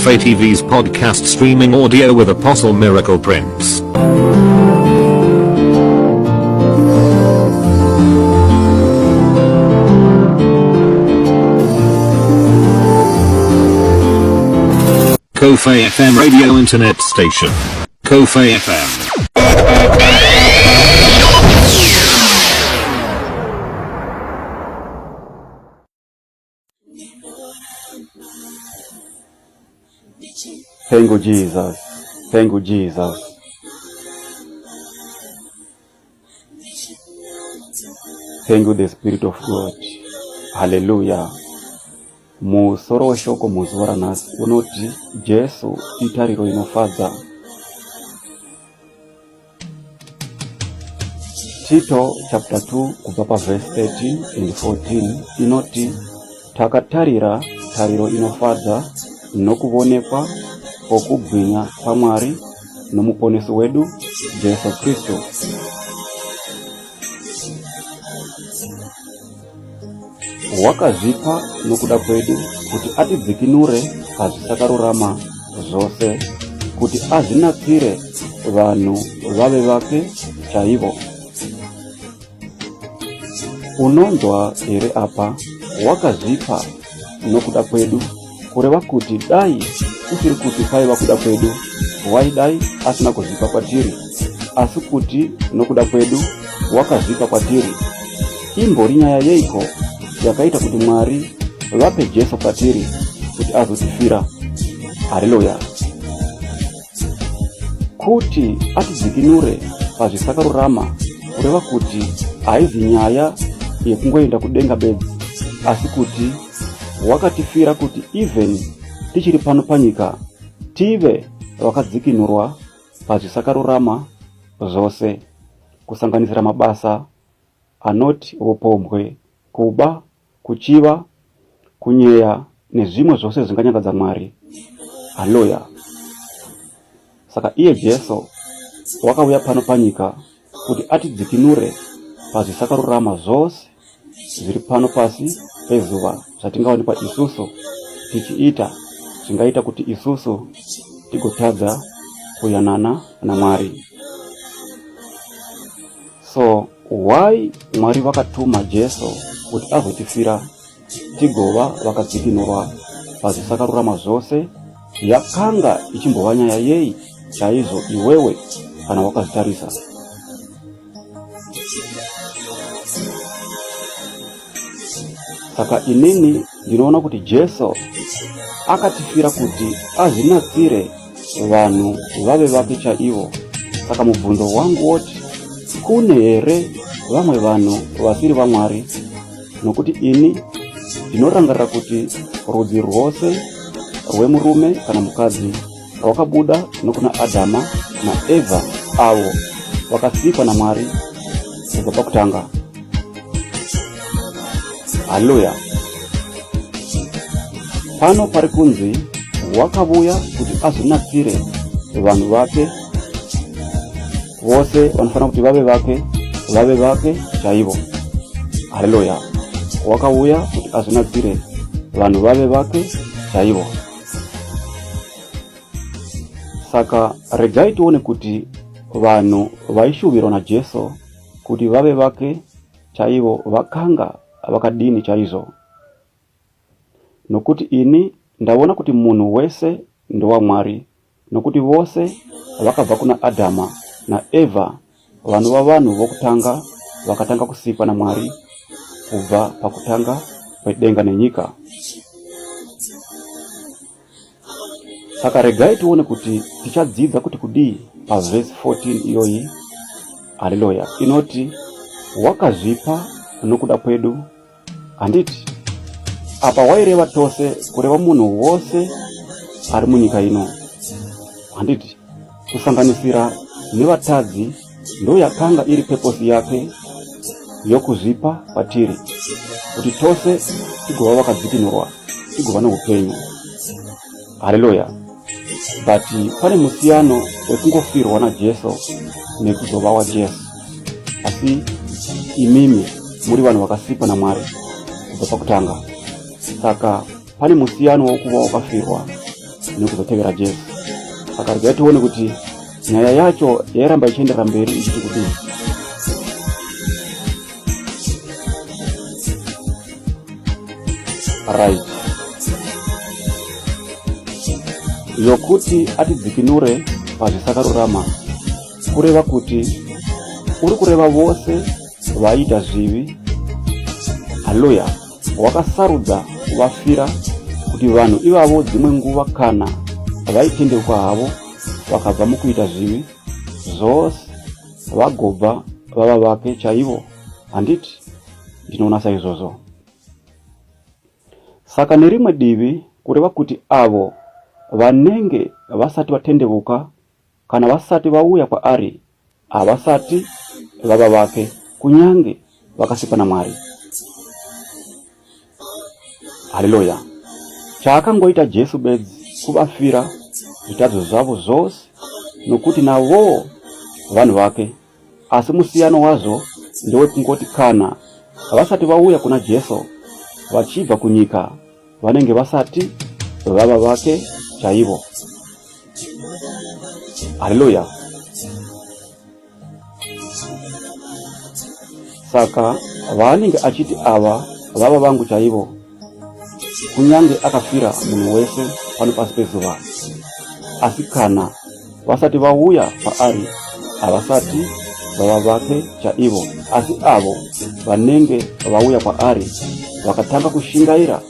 Kofe TV's podcast streaming audio with Apostle Miracle Prince. Kofe FM radio internet station. Kofe FM. Thank you, Jesus. Thank you, Jesus. Thank you, the Spirit of God. Hallelujah. Musoro weshoko muzuva ranhasi unoti Jesu itariro inofadza. Tito chapter 2 kubva pavhesi 13 and 14 inoti takatarira tariro inofadza nokuvonekwa kwokubwinya kwaMwari nomuponesi wedu Jesu Kristu. Wakazvipa nokuda kwedu kuti atidzikinure pazvisakarurama zvose, kuti azvinatsire vanhu vave vake chaivo. Unonzwa here apa? Wakazvipa nokuda kwedu, kureva kuti dai kusiri kuti kwaiva kuda kwedu, waidai asina kuzvipa kwatiri, asi kuti nokuda kwedu wakazvipa kwatiri. Imbori nyaya yeiko yakaita kuti Mwari vape Jesu kwatiri kuti azotifira? Haleluya! Kuti atidzikinure pazvisakarurama, kureva kuti haizi nyaya yekungoenda kudenga bedzi, asi kuti wakatifira kuti even tichiri pano panyika tive vakadzikinurwa pazvisakarurama zvose, kusanganisira mabasa anoti upombwe, kuba, kuchiva, kunyeya nezvimwe zvose zvinganyangadza Mwari. Haleluya! Saka iye Jesu wakauya pano panyika kuti atidzikinure pazvisakarurama zvose zviri pano pasi pezuva zvatingawanikwa isusu tichiita zvingaita kuti isusu tigotadza kuyanana naMwari. So why Mwari vakatuma Jesu kuti azotifira tigova vakadzikinurwa pazvisakarurama zvose? Yakanga ichimbova nyaya yei chaizvo iwewe kana wakazvitarisa? Saka inini ndinoona kuti Jesu akatifira kuti azvinatsire vanhu vave vake chaivo. Saka mubvunzo wangu woti, kune here vamwe vanhu vasiri vaMwari? Nokuti ini ndinorangarira kuti rudzi rwose rwemurume kana mukadzi rwakabuda nokuna Adhama naEvha avo vakasikwa naMwari kubva pakutanga. Haleluya! Pano pari kunzi wakavuya kuti azvinatsire vanhu vake vose vanofanira kuti vave vake, vave vake chaivo. Haleluya! Wakauya kuti azvinatsire vanhu vave vake chaivo. Saka regai tione kuti vanhu vaishuvirwa naJesu kuti vave vake chaivo vakanga vakadini chaizvo. Nokuti ini ndaona kuti munhu wese ndowaMwari, nokuti vose vakabva kuna Adhama naEvha vanova vanhu vokutanga vakatanga kusikwa naMwari kubva pakutanga kwedenga nenyika. Saka regai tione kuti tichadzidza kuti kudii pavhesi 14 iyoyi. Haleluya! Inoti wakazvipa nokuda kwedu, handiti? Apa waireva tose, kureva munhu wose ari munyika ino, handiti? Kusanganisira nevatadzi. Ndo yakanga iri peposi yake yokuzvipa kwatiri kuti tose tigova vakadzikinurwa tigova neupenyu. Haleluya! But pane musiyano wekungofirwa naJesu nekuzova waJesu. Asi imimi muri vanhu vakasikwa naMwari kubva pakutanga, saka pane musiyano wokuva wakafirwa nekuzotevera Jesu. Saka regai tione kuti nyaya yacho yairamba ichienderera mberi ichiti kudii. Right, yokuti atidzikinure pazvisakarurama, kureva kuti uri kureva vose vaiita zvivi. Haleluya! Wakasarudza kuvafira kuti vanhu ivavo dzimwe nguva kana vaitendeuka havo vakabva mukuita zvivi zvose vagobva vava vake chaivo. Handiti? Ndinoona saizvozvo. Saka nerimwe divi kureva kuti avo vanenge vasati vatendevuka kana vasati vauya kwaari havasati vava vake kunyange vakasikwa naMwari. Haleluya! Chaakangoita Jesu bedzi kuvafira zvitadzo zvavo zvose nokuti navowo vanhu vake. Asi musiyano wazvo ndewekungoti kana vasati vauya kuna Jesu vachibva kunyika vanenge vasati vava vake chaivo. Haleluya! Saka vaanenge achiti ava vava vangu chaivo, kunyange akafira munhu wese pano pasi pezuva, asi kana vasati vauya paari havasati vava vake chaivo. Asi avo vanenge vauya kwaari vakatanga kushingaira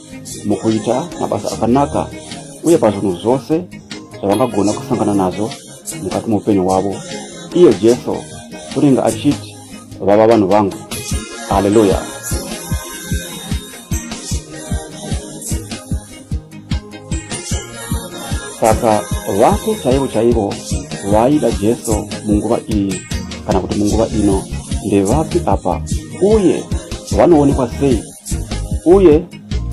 mukuita mabasa akanaka uye pazvinhu zvose zvavangagona kusangana nazvo mukati meupenyu hwavo, iye Jesu unenge achiti vava vanhu vangu. Haleluya! Saka vake chaivo chaivo vaida Jesu munguva iyi kana kuti munguva ino ndevapi apa, uye vanoonekwa sei, uye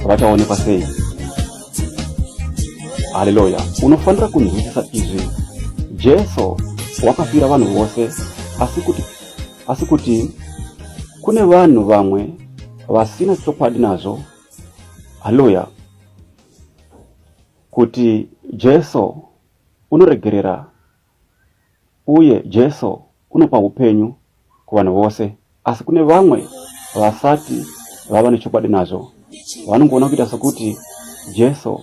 vachaonekwa sei? Haleluya! Unofanira kunzwisisa izvi. Jesu wakafira vanhu vose, asi kuti kune vanhu vamwe vasina chokwadi nazvo. Haleluya! Kuti Jesu unoregerera uye Jesu unopa upenyu kuvanhu vose, asi kune vamwe vasati vava nechokwadi nazvo. Vanongoona kuita sokuti Jesu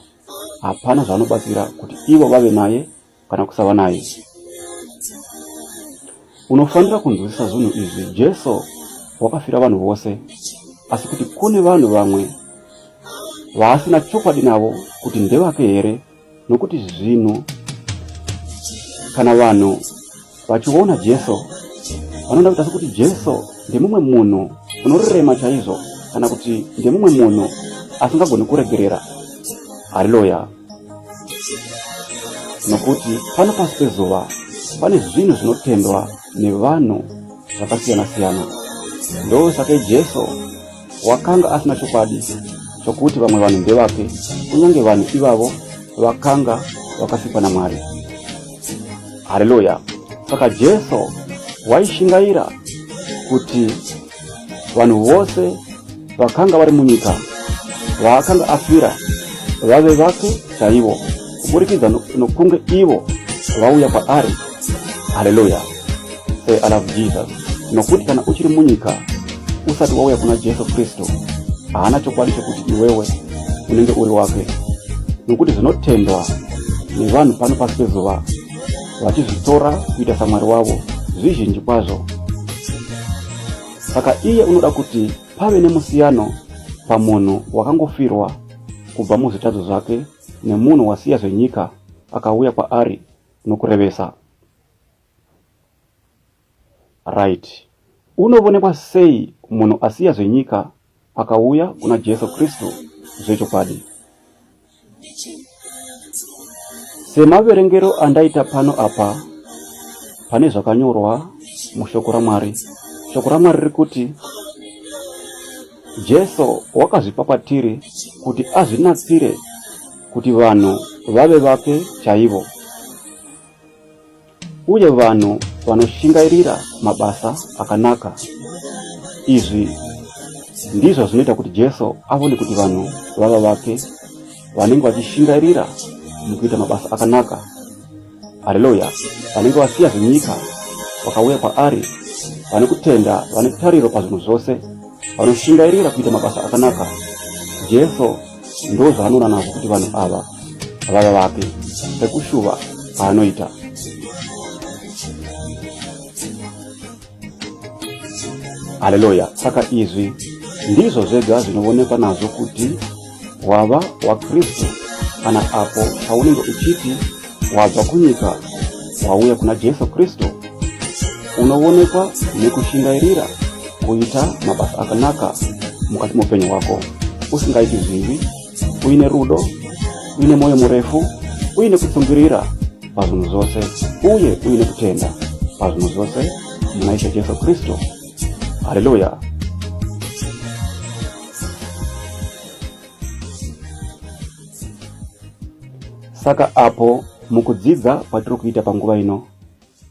hapana zvaanobatsira kuti ivo vave naye kana kusava naye. Unofanira kunzwisisa zvinhu izvi. Jesu wakafira vanhu vose, asi kuti kune vanhu vamwe vaasina chokwadi navo kuti ndevake here, nokuti zvinhu kana vanhu vachiona Jesu vanoda kuita sekuti Jesu ndemumwe munhu unorema chaizvo, kana kuti ndemumwe munhu asingagoni kuregerera. Haleluya! Nokuti pano pasi pezuva pane zvinhu zvinotendwa nevanhu zvakasiyana-siyana. Ndosaka Jesu wakanga asina chokwadi chokuti vamwe vanhu ndevake, kunyange vanhu ivavo vakanga vakasikwa naMwari. Haleluya! Saka Jesu waishingaira kuti vanhu vose vakanga vari munyika vaakanga afira vave vake chaivo kuburikidza nokunge ivo vauya kwaari. Haleluya! Say I love Jesus. Nokuti kana uchiri munyika usati wauya kuna Jesu Kristu, haana chokwadi chokuti iwewe unenge uri wake, nokuti zvinotendwa nevanhu pano pasi pezuva vachizvitora kuita samwari wavo zvizhinji kwazvo. Saka iye unoda kuti pave nemusiyano pamunhu wakangofirwa kubva muzvitadzo zvake nemunhu wasiya zvenyika akauya kwaari nokurevesa. Right. Unovonekwa sei munhu asiya zvenyika akauya kuna Jesu Kristu zvechokwadi? Semaverengero andaita pano apa pane zvakanyorwa mushoko raMwari. Shoko raMwari riri kuti Jesu wakazvipa kwatiri kuti azvinatsire kuti vanhu vave vake chaivo. Uye vanhu vanoshingairira mabasa akanaka. Izvi ndizvo zvinoita kuti Jesu avone kuti vanhu vava vake vanenge vachishingairira mukuita mabasa akanaka. Haleluya! Vanenge vasiya zvenyika vakauya kwaari, vane kutenda, vane tariro pazvinhu zvose, vanoshingairira kuita mabasa akanaka. Jesu ndo zvaanoona nazvo kuti vanhu ava vava vake, sekushuva kwaanoita. Haleluya! Saka izvi ndizvo zvega zvinoonekwa nazvo kuti wava waKristu, kana apo paunenge uchiti wabva kunyika wauya kuna Jesu Kristu, unoonekwa nekushingairira kuita mabasa akanaka mukati moupenyu hwako, usingaiti zvivi, uine rudo, uine mwoyo murefu, uine kutsungirira pazvinhu zvose, uye uine kutenda pazvinhu zvose muna Ishe Jesu Kristu. Haleluya! Saka apo mukudzidza kwatiri kuita panguva ino,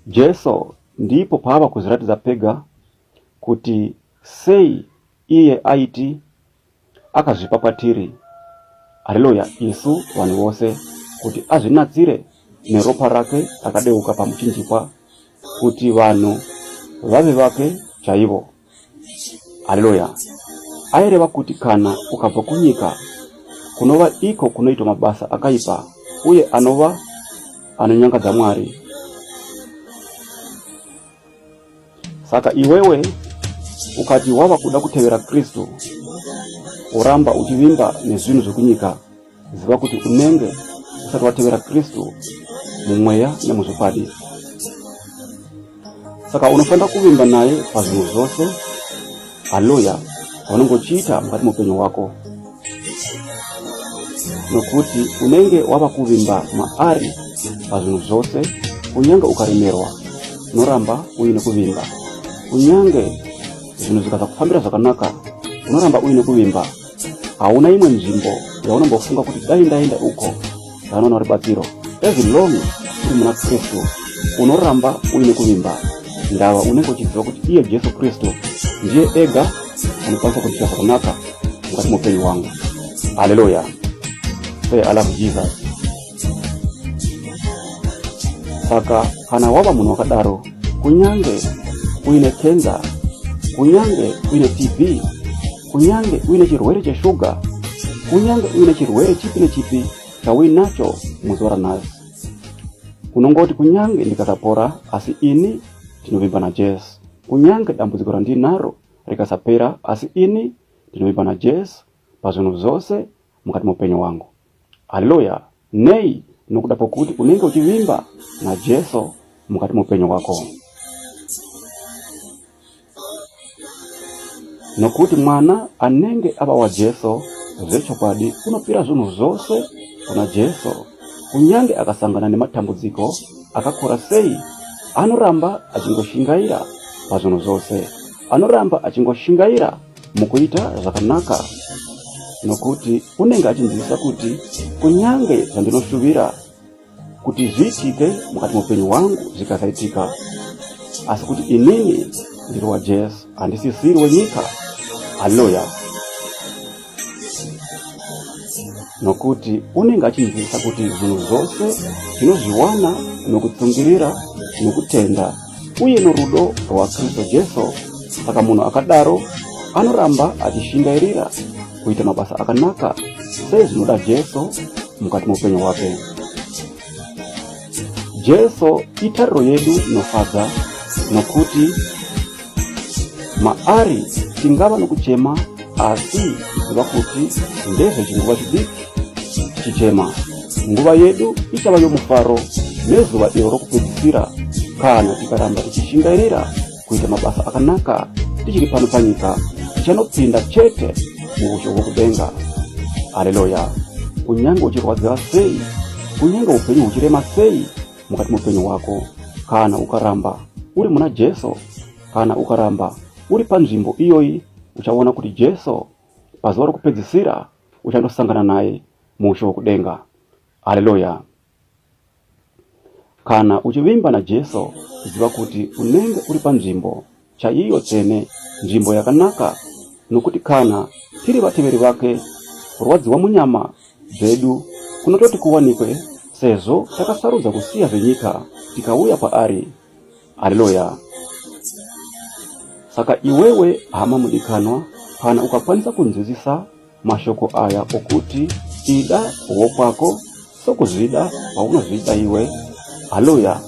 Jesu ndipo paava kuzviratidza pega kuti sei iye aiti akazvipa kwatiri, haleluya, isu vanhu vose, kuti azvinatsire neropa rake rakadeuka pamuchinjikwa kuti vanhu vave vake chaivo. Haleluya! Aireva kuti kana ukabva kunyika kunova iko kunoitwa mabasa akaipa uye anova anonyangadza Mwari, saka iwewe ukati wava kuda kutevera Kristu woramba uchivimba nezvinhu zvekunyika, ziva kuti unenge usati watevera Kristu mumweya nemuzvokwadi. Saka unofanira kuvimba naye pazvinhu zvose, haleluya, zvaunenge uchiita mukati meupenyu hwako, nokuti unenge wava kuvimba maari pazvinhu zvose. Kunyange ukaremerwa, unoramba uine kuvimba. Kunyange zvinhu zvikasakufambira zvakanaka, unoramba uine kuvimba. Hauna imwe nzvimbo yaunombofunga kuti dai ndaenda uko ndanoona rubatsiro. As long uri muna Kristu, unoramba uine kuvimba, ndava unenge uchiziva kuti iye Jesu Kristu ndiye ega anokwanisa kundiita zvakanaka mukati meupenyu hwangu. Haleluya! Say I love Jesus. Saka kana wava munhu wakadaro, kunyange uine kenza, kunyange uine TB, kunyange uine chirwere cheshuga, kunyange uine chirwere chipi nechipi chauinacho muzuva ranhasi, unongoti kunyange ndikasapora, asi ini ndinovimba naJesu. Kunyange dambudziko randinaro rikasapera, asi ini ndinovimba naJesu pazvinhu zvose mukati meupenyu hwangu. Haleluya! Nei? Nokuda kwokuti unenge uchivimba naJesu mukati meupenyu hwako. Nokuti mwana anenge ava waJesu zvechokwadi unopira zvinhu zvose kuna Jesu, kunyange akasangana nematambudziko akakura sei, anoramba achingoshingaira pazvinhu zvose, anoramba achingoshingaira mukuita zvakanaka, nokuti unenge achinzwisisa kuti kunyange zvandinoshuvira kuti zviitike mukati meupenyu hwangu zvikasaitika, asi kuti inini ndiri waJesu, handisisiri wenyika. Haleluya! Nokuti unenge achinzwisisa kuti zvinhu zvose tinozviwana nokutsungirira, nokutenda uye norudo rwaKristu Jesu. Saka munhu akadaro anoramba achishingairira kuita mabasa akanaka sezvinoda Jesu mukati meupenyu hwake. Jesu itariro yedu inofadza, nokuti maari tingava nokuchema, asi ziva kuti ndezvechinguva chidiki tichichema. Nguva yedu ichava yomufaro nezuva iro rokupedzisira kana tikaramba tichishingairira kuita mabasa akanaka tichiri pano panyika, tichanopinda chete muushe hwokudenga. Haleluya! Kunyange uchirwadziwa sei, kunyange upenyu huchirema sei mukati meupenyu hwako, kana ukaramba uri muna Jesu, kana ukaramba uri panzvimbo iyoyi, uchaona kuti Jesu pazuva rokupedzisira uchandosangana naye muushe hwokudenga. Haleluya! Kana uchivimba naJesu, ziva kuti unenge uri panzvimbo chaiyo tsvene, nzvimbo yakanaka, nokuti kana tiri vateveri vake, kurwadziwa munyama dzedu kunototi kuwanikwe sezvo takasarudza kusiya zvenyika tikauya kwaari. Haleluya! Saka iwewe hama mudikanwa, kana ukakwanisa kunzwisisa mashoko aya okuti ida wokwako sokuzvida kwaunozviita iwe, haleluya,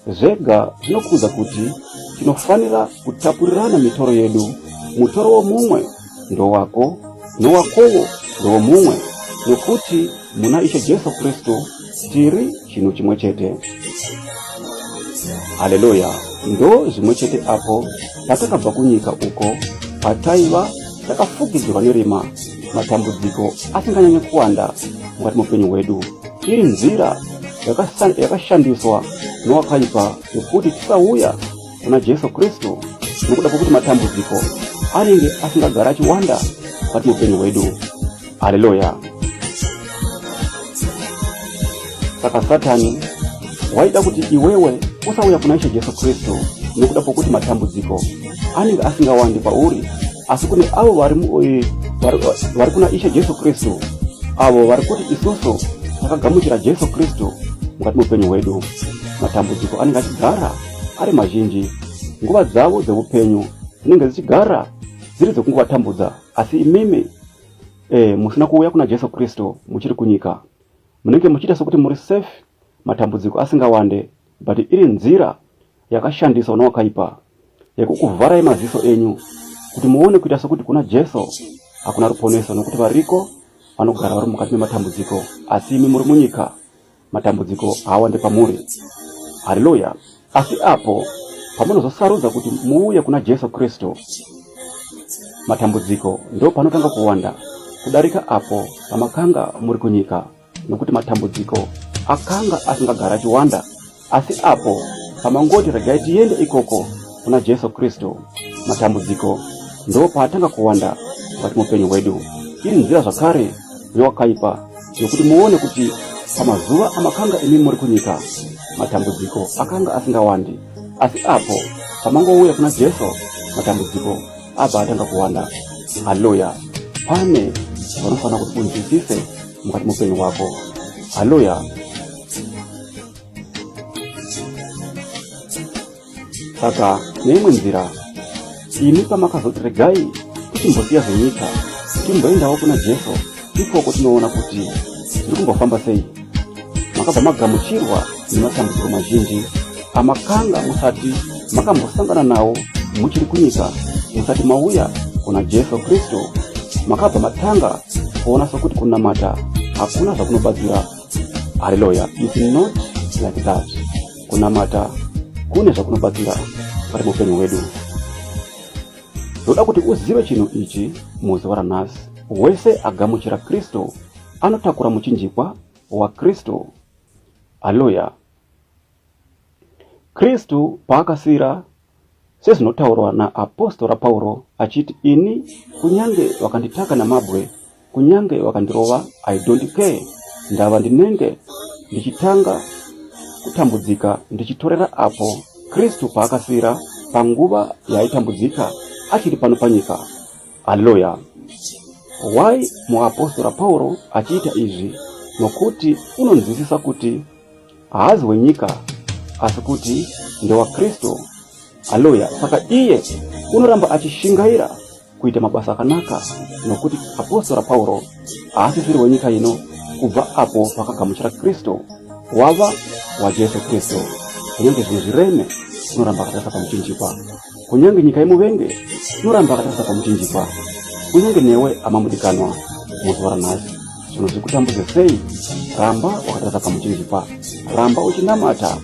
zvega zvinokuudza kuti tinofanira kutapurirana mitoro yedu. Mutoro womumwe ndowako, nowakowo ndowomumwe, nokuti muna Ishe Jesu Kristu tiri chinhu chimwe chete. Haleluya! Ndo zvimwe chete apo patakabva kunyika uko pataiva takafukidzirwa nerima, matambudziko asinganyanye kuwanda mukati meupenyu hwedu. Iri nzira yakashandiswa nowakaipa yokuti tisauya kuna Jesu Kristu nokuda kwokuti matambudziko anenge asingagara achiwanda mukati meupenyu hwedu. Haleluya! Saka Satani waida kuti iwewe usauya kuna Ishe Jesu Kristu nokuda kwokuti matambudziko anenge asingawandi kwauri, asi kune avo vari, eh, vari, vari kuna Ishe Jesu Kristu, avo vari kuti isusu takagamuchira Jesu Kristu mukati meupenyu hwedu, matambudziko anenge achigara ari mazhinji. Nguva dzavo dzeupenyu dzinenge dzichigara dziri dzekungovatambudza, asi imimi e, musina kuuya kuna Jesu Kristu muchiri kunyika, munenge muchiita sokuti muri safe, matambudziko asingawande, but iri nzira yakashandiswa nowakaipa yekukuvharai maziso enyu kuti muone kuita sokuti kuna Jesu hakuna ruponeso, nokuti variko vanogara vari mukati mematambudziko, asi imi muri munyika matambudziko haawande pamuri. Haleluya! Asi apo pamunozosarudza kuti muuye kuna Jesu Kristu, matambudziko ndo panotanga kuwanda kudarika apo pamakanga muri kunyika, nokuti matambudziko akanga asingagara achiwanda. Asi apo pamangoti regai tiende ikoko kuna Jesu Kristu, matambudziko ndo paatanga kuwanda mukati muupenyu hwedu. Iri nzira zvakare yowakaipa yokuti muone kuti pamazuva amakanga imi muri kunyika matambudziko akanga asingawandi, asi apo pamangouya kuna Jesu matambudziko abva atanga kuwanda. Haleluya! Pane vanofanira kuti unzwisise mukati muupenyu hwako. Haleluya! Saka neimwe nzira, imi pamakazoti regai tichimbosiya zvenyika timboendawo kuna Jesu, ikoko tinoona kuti zviri kumbofamba sei. Makabva magamuchirwa nematambudziko mazhinji amakanga musati makambosangana nawo muchiri kunyika, musati mauya kuna Jesu Kristu. Makabva matanga kuona sokuti kunamata hakuna zvakunobatsira. Haleluya! It's not like that. Kunamata kune zvakunobatsira pari muupenyu hwedu. Ndoda kuti uzive chinhu ichi muzuva ranhasi. Wese agamuchira Kristu anotakura muchinjikwa waKristu. Haleluya! Kristu paakasira sezvinotaurwa naapostora Pauro achiti, ini kunyange vakanditaka namabwe, kunyange vakandirova, I don't care, ndava ndinenge ndichitanga kutambudzika ndichitorera apo Kristu paakasira panguva yaaitambudzika achiri pano panyika. Haleluya! Why muapostora Pauro achiita izvi? Nokuti unonzwisisa kuti haazi wenyika asi kuti ndewaKristu. Haleluya! Saka iye unoramba achishingaira kuita mabasa akanaka nokuti apostora Pauro haasisiri wenyika ino kubva apo pakagamuchira Kristu, wava waJesu Kristu. Kunyange zvinhu zvireme, unoramba akatarisa pamuchinjikwa. Kunyange nyika imuvenge, unoramba akatarisa pamuchinjikwa. Kunyange newe amamudikanwa muzuva ranhasi, zvinhu zvikutambudze sei, ramba wakatarisa pamuchinjikwa, ramba uchinamata,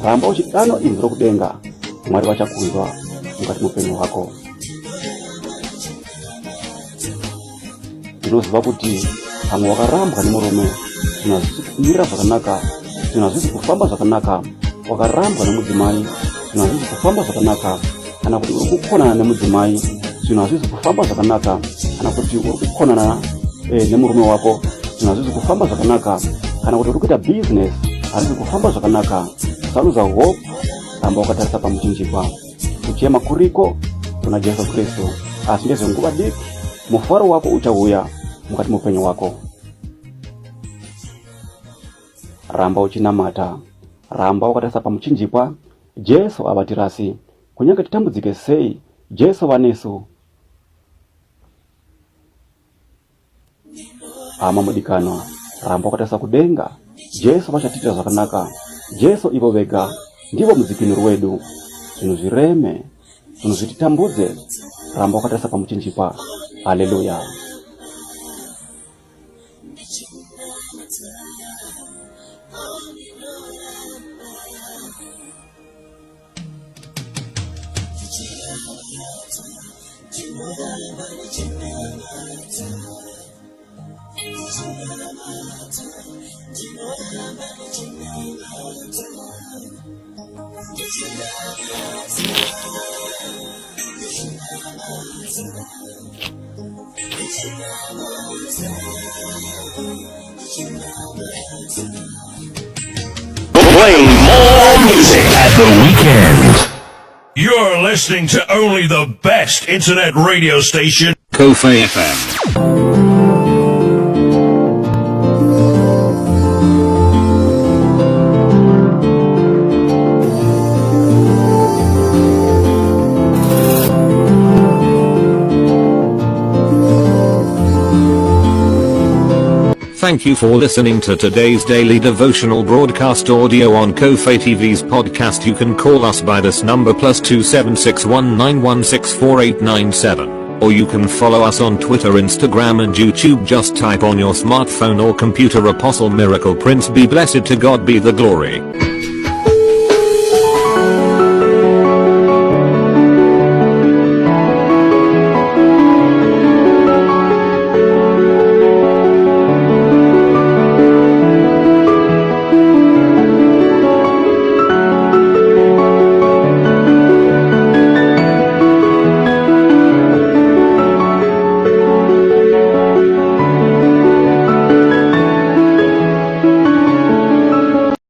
ramba uchidano inzwi rokudenga, Mwari vachakunzwa mukati muupenyu hwako. Ndinoziva kuti pamwe wakarambwa nemurume, zvinhu hazvisi kumirira zvakanaka, zvinhu hazvisi kufamba zvakanaka. Wakarambwa nemudzimai, zvinhu hazvisi kufamba zvakanaka. Kana kuti uri kukonana nemudzimai, zvinhu hazvisi kufamba zvakanaka. Kana kuti uri kukonana eh, nemurume wako, zvinhu hazvisi kufamba zvakanaka. Kana kuti uri kuita business, harisi kufamba zvakanaka. Usaluza hope, ramba wakatarisa pamuchinjikwa. Kuchema kuriko kuna Jesu Kristu, asi ndezvenguva diki, mufaro wako uchauya mukati meupenyu hwako. Ramba uchinamata, ramba wakatarisa pamuchinjikwa. Jesu havatirasi, kunyange titambudzike sei, Jesu vanesu. Hama mudikanwa, ramba wakatarisa kudenga. Jesu vachatiitira zvakanaka. Jesu ivo vega ndivo mudzikinuri wedu. Zvinhu zvireme, zvinhu zvititambudze, ramba wakatarisa pamuchinjikwa. Haleluya. Playing more music at the weekend. You're listening to only the best internet radio station. Kofe FM. Thank you for listening to today's daily devotional broadcast audio on Kofe TV's podcast. You can call us by this number +2761916487, or you can follow us on Twitter, Instagram and YouTube. Just type on your smartphone or computer Apostle Miracle Prince. Be blessed. To God be the glory.